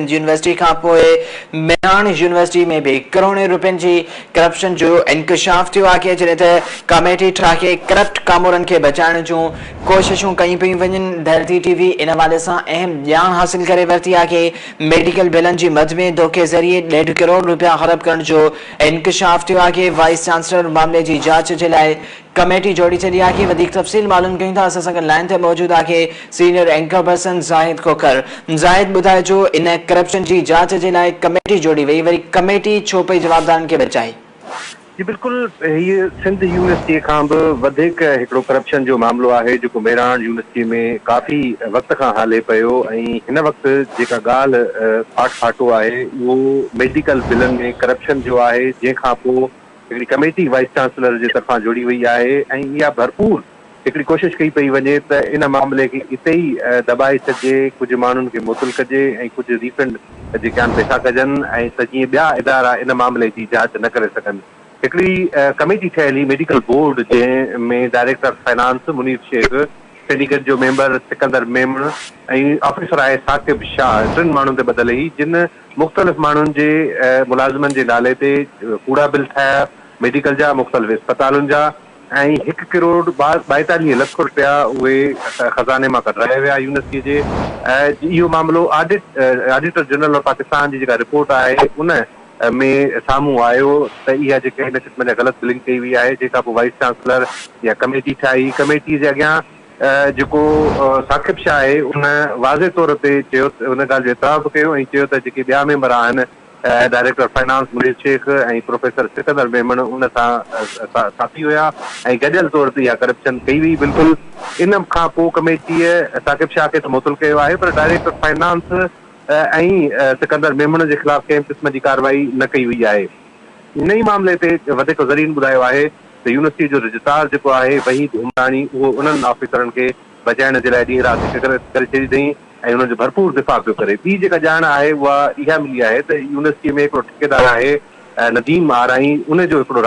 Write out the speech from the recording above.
Sindh university کان پوء Mehran university ۾ به ڪروڙين روپين جي ڪرپشن جو انڪشاف ٿيو آهي، جڏهن ته ڪميٽي ٺاهي ڪرپٽ ڪامورن کي بچائڻ جون ڪوششون ڪيون پيون وڃن. ڌرتي ٽي وي ان حوالي سان اهم ڄاڻ حاصل ڪري ورتي آهي. ميڊيڪل بلن جي مد ۾ دوکي ذريعي ڏيڍ ڪروڙ روپيا هڙپ ڪرڻ جو انڪشاف ٿيو آهي. وائيس چانسلر معاملي جي جاچ جي لاء ڪميٽي جوڙي ڇڏي آهي. وڌيڪ تفصيل معلوم ڪيون ٿا اسان سان گڏ لائين تي موجود آهي senior anchor person Zahid Khokhar. Zahid ٻڌائجو ان ڪرپشن جي جاچ جي لاء ڪميٽي جوڙي وئي وري ڪميٽي ڇو پئي جوابدارن کي بچائي؟ جي بلڪل هي سنڌ يونيورسٽي کان به وڌيڪ هڪڙو ڪرپشن جو معاملو آهي جيڪو مهراڻ يونيورسٽي ۾ ڪافي وقت کان هلي پيو ۽ هن وقت جيڪا ڳالهه ڦاٽ ڦاٽو آهي اهو ميڊيڪل بلن ۾ ڪرپشن جو آهي جنهن کان پوء هڪڙي ڪميٽي وائيس چانسلر جي طرفان جوڙي وئي آهي ۽ اها ڀرپور هڪڙي ڪوشش ڪئي پئي وڃي ته ان معاملي کي اتي ئي دٻائي ڇڏجي، ڪجهه ماڻهن کي معطل ڪجي ۽ ڪجهه ريفنڊ جيڪي آهن پئسا ڪجن ۽ ته جيئن ٻيا ادارا ان معاملي جي جاچ نه ڪري سگهن. هڪڙي ڪميٽي ٺهيل هئي ميڊيڪل بورڊ جنهن ۾ director finance Munir Shaikh, syndicate جو ميمبر سڪندر ميمڻ ۽ آفيسر آهي ثاقب شاهه ٽن ماڻهن تي ٻڌل هئي جن مختلف ماڻهن جي ملازمن جي نالي تي ڪوڙا بل ٺاهيا، ميڊيڪل جا، مختلف اسپتالن جا ۽ هڪ ڪروڙ 42 لک رپيا اهي خزاني مان ڪڍرايا ويا يونيورسٽي جي. اهو معاملو audit auditor general of Pakistan جي جيڪا رپورٽ آهي ان ۾ سامهون آيو ته اها جيڪا هن قسم جا غلط بلنگ ڪئي وئي آهي جنهن کان پوء وائيس چانسلر اها ڪميٽي ٺاهي ڪميٽي جي اڳيان جيڪو ثاقب شاهه آهي ان واضح طور تي چيو ان ڳالهه جو اعتراف به ڪيو ۽ چيو ته جيڪي ٻيا ميمبر آهن director finance Munir Shaikh ۽ professor Sikandar Memon ان سان ساٿي هيا ۽ گڏيل طور تي اها ڪرپشن ڪئي وئي بلڪل ان کان پوء ڪميٽيء ثاقب شاهه کي ته معطل ڪيو آهي پر ڊائريڪٽر فنانس ۽ سڪندر ميمڻ جي خلاف ڪنهن به قسم جي ڪارروائي نه ڪئي وئي آهي. ان ئي معاملي تي وڌيڪ ذريعن ٻڌايو آهي ته يونيورسٽي جو رجسٽرار جيڪو آهي وحيد عمراڻي اهو انهن آفيسرن کي بچائڻ جي لاء ڏينهن رات هڪ ڪري ڇڏي اٿئي ۽ انهن جو ڀرپور دفاع پيو ڪري. ٻي جيڪا ڄاڻ آهي اها اها ملي آهي ته يونيورسٽي ۾ هڪڙو ٺيڪيدار آهي نديم آرائين ان جو هڪڙو.